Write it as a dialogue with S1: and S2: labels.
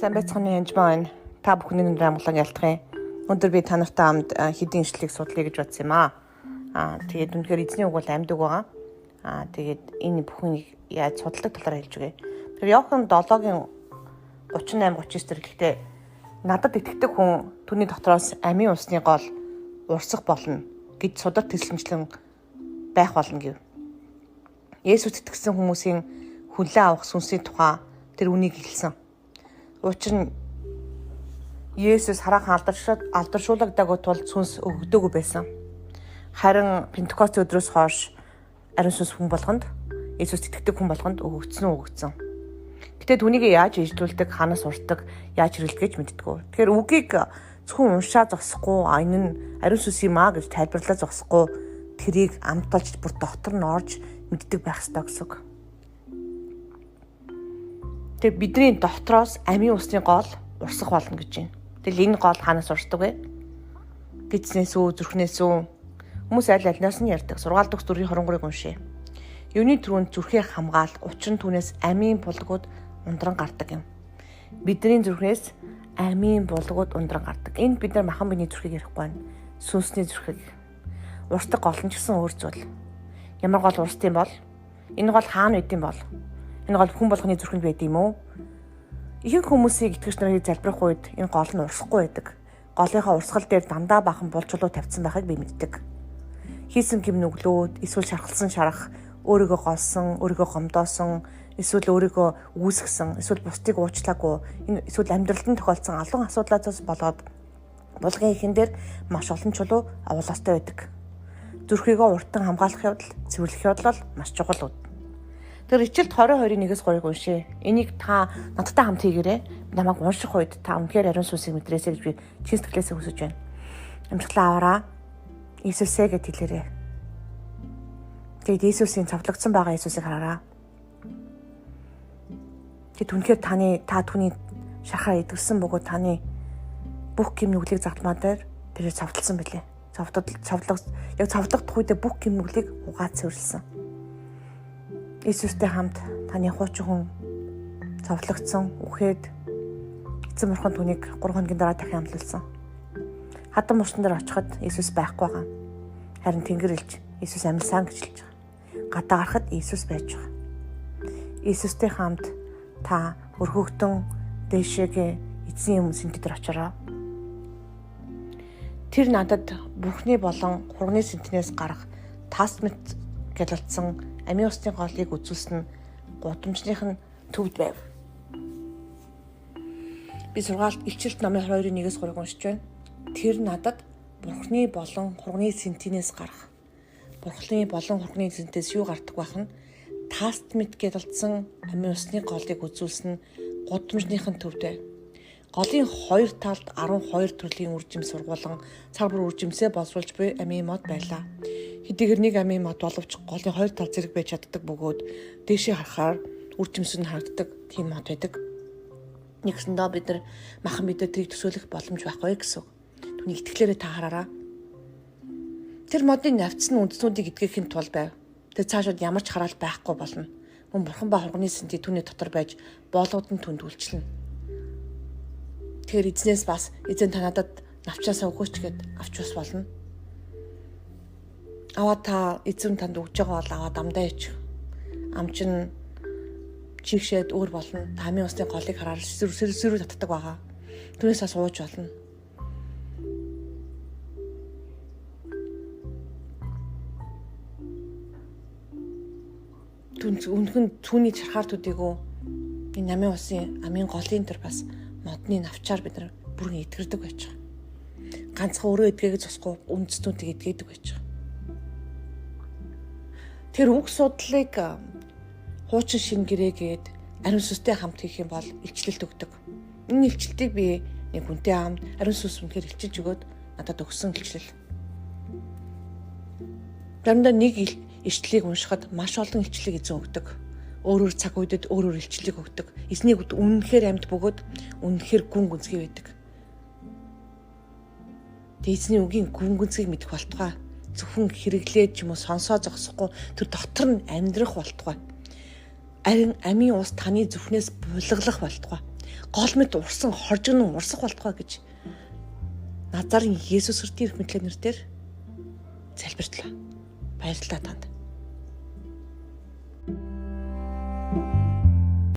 S1: Сайн байцгаана уу Янжмаа байна. Та бүхний өндөр амгалан ялтах юм. Өнөөдөр би та нартай хамт хэдийн ишлэлийг судлая гэж бодсон юм аа. Тэгээд үнэхээр эзний үг бол амьд үг байгаа. Тэгээд энэ бүхнийг яаж судалдаг талаар хэлж өгье. Тэгэхээр Иохан 7-гийн 38 39 дээр хэлэхдээ надад итгэдэг хүн түүний дотроос амийн усны гол урсах болно гэж судар тэсэлмжлэн байх болно гэв. Есүст итгэсэн хүмүүсийн хүлээн авах сүнсийн тухай тэр үнийг хэлсэн. Учир нь Есүс хараахан алдаршуулагдаагүй тул сүнс өгдөөгүй байсан. Харин Пентекост өдрөөс хойш ариун сүнс хүн болгонд Есүст итгэдэг хүн болгонд өгөгдсөн. Гэтэ түүнийг яаж ижлүүлдэг, хаанаас уртдаг, яаж хэрэглэдэг гэж мэддэггүй. Тэгэхээр үгийг зөвхөн уншаа зогсохгүй, энэ нь ариун сүнс юм аа гэж тайлбарлаа зогсохгүй, тэрийг амталж бүр дотор нь орж мэддэг байх ёстой гэсэн үг. Тэгээ бидний дотроос амийн усны гол урсах болно гэж байна. Тэгэл энэ гол хаанаас урсдаг вэ? Гидснээс үү, зүрхнээс үү? Хүмүүс аль альнаас нь ярьдаг. Сургаал төгс 4:23-ыг уншъя. Юуны түрүүнд зүрхээ хамгаал, учир нь түүнээс амийн булгууд ундран гардаг юм. Бидний зүрхнээс амийн булгууд ундран гардаг. Энд бид нар махан биений зүрхийг ярихгүй байна. Сүнсний зүрхийг. Урсдаг гол нь ч гэсэн өөр зүйл. Ямар гол урсд юм бол? Энэ гол хаана байд юм бол? Энэ гол хүн болгоны зүрхэнд байд юм уу? Ихэнх хүмүүсийг итгэгч нарыг залбирах үед энэ гол нь урсахгүй байдаг. Голынхаа урсгал дээр дандаа бахан булчулуу тавьсан байхыг би мэддэг. Хийсэн гэм нүглүүд, эсвэл шархалсан шарах, өөрийгөө голсон, өөрийгөө гомдоосон, эсвэл өөрийгөө үүсгэсэн, эсвэл бусдыг уучлаагүй, энэ эсвэл амьдралд нь тохиолдсон олон асуудлаас болоод булгын ихэн дээр маш олон чулуу овлоостой байдаг. Зүрхийгөө уртан хамгаалах явдал, цэвэрлэх явдал бол маш чухал. Тэр Ичлэлт 22-ийн 1-ээс 3-ыг уншъя. Энийг та надтай хамт хийгээрэй. Намайг унших үед та үнэхээр ариун сүнсийг мэдрээсэй гэж би чин сэтгэлээсээ хүсэж байна. Амжилтлаа аваараа. Иесусээ гэж хэлээрэй. Тэгээд Иесусийн цовдлогдсон байгаа Иесусыг хараараа. Тэгэд үнэхээр та түүний шархаа эдгэрсэн бөгөөд таны бүх гэм нүглийг загтмаа дээр тэрээр цовдлсон билээ. Яг цовдлогдох үедээ бүх гэм нүглийг угаад цэвэрлсэн. Иесустэй хамт таны хуучин хүн цовдлогдсон, үхээд эзэн бурхан түүнийг 3 хоногийн дараа дахин амлуулсан. Хадан мөрсөн дээр очиход Иесус байхгүй байгаа. Харин Тэнгэр элч Иесус амьлсан гэж хэлж байгаа. Гадаа гарахад Иесус байж байгаа. Иесустэй хамт та өрхөгдөн дээшээгээ эзэн юм сэнт дээр очороо. Тэр надад Бурхны болон хурганы сэнтнээс гарах тас мэт гялалцсан амийн усны голыг үзүүлсэн нь гудамжных нь төвд байв. Би сургаалт Илчилт номын 22-ийн 1-ээс 3-ыг уншиж байна. Тэр надад Бурхны болон хурганы сэнтинээс гарах. Бурхны болон хурганы сэнтээс юу гардаг байх нь таст мэт гялалцсан амийн усны голыг үзүүлсэн нь гудамжных нь төвд байв. Голын хоёр талд 12 төрлийн үржим сургуулан цар бүр үржимсээ боловсруулж буй амийн мод байлаа. Хэдийгээр нэг амийн мод боловч голын хоёр тал зэрэг байж чаддаг бөгөөд дээшээ харахаар үржимс нь харагддаг тийм мод байдаг. Нэгсэндээ бид нар махан бидэд тэрийг төсөөлөх боломж байхгүй гэсэн. Түүний итгэлээрээ та хараараа. Тэр модын навц нь үндэстнүүдийг эдгэхийн тул байв. Тэр цаашид ямар ч хараал байхгүй болно. Мөн бурхан ба хурганы сэнти түүний дотор байж боолууд нь түнд үйлчлэнэ. Тэгэхээр эзнээс бас эзэн та надад навчаасаа өгөөч гэд авч ус болно. Аваа та эзэн танд өгж байгаа бол аваад амдаа ич. Ам чинь чигшээд өөр болно. Та амийн усны голыг хараар сэрүү татдаг байгаа. Түүнээс бас ууж болно. Үнхэн түүний чархаар төдийгөө энэ амийн усын амийн голын тэр бас модны навчаар бид нар бүрэн эдгэрдэг байж байгаа. Ганцхан өөрөө эдгээгээ зогсохгүй үндэстнүүдийг эдгээдэг байж байгаа. Тэр үг судлалыг хуучин шин гэрээгээд ариун сүнстэй хамт хийх юм бол илчлэлт өгдөг. Энэ илчлэлтийг би нэг хүнтэй хамт ариун сүнс үнэхээр илчилж өгөөд надад өгсөн илчлэл. Заримдаа нэг ишлэлийг уншихад маш олон илчлэлийг эзэн өгдөг. Өөр өөр цаг үедэд өөр өөр илчлэлийг өгдөг. Эзнийг үнэнхээр амьд бөгөөд үнэнхээр гүн гүнзгий байдаг. Тэгээ эзний үгийн гүн гүнзгийг мэдэх болтугай. Зөвхөн хэрэглээд ч юм уу сонсоо зогсохгүй тэр дотор нь амьдрах болтугай. Харин амийн ус таны зүрхнээс булгалах болтугай. Гол мэт урсан хоржигнон урсах болтугай гэж Назарын Есүс Христийн эрх мэдлийн нэрээр залбиртлаа. Баярлалаа танд.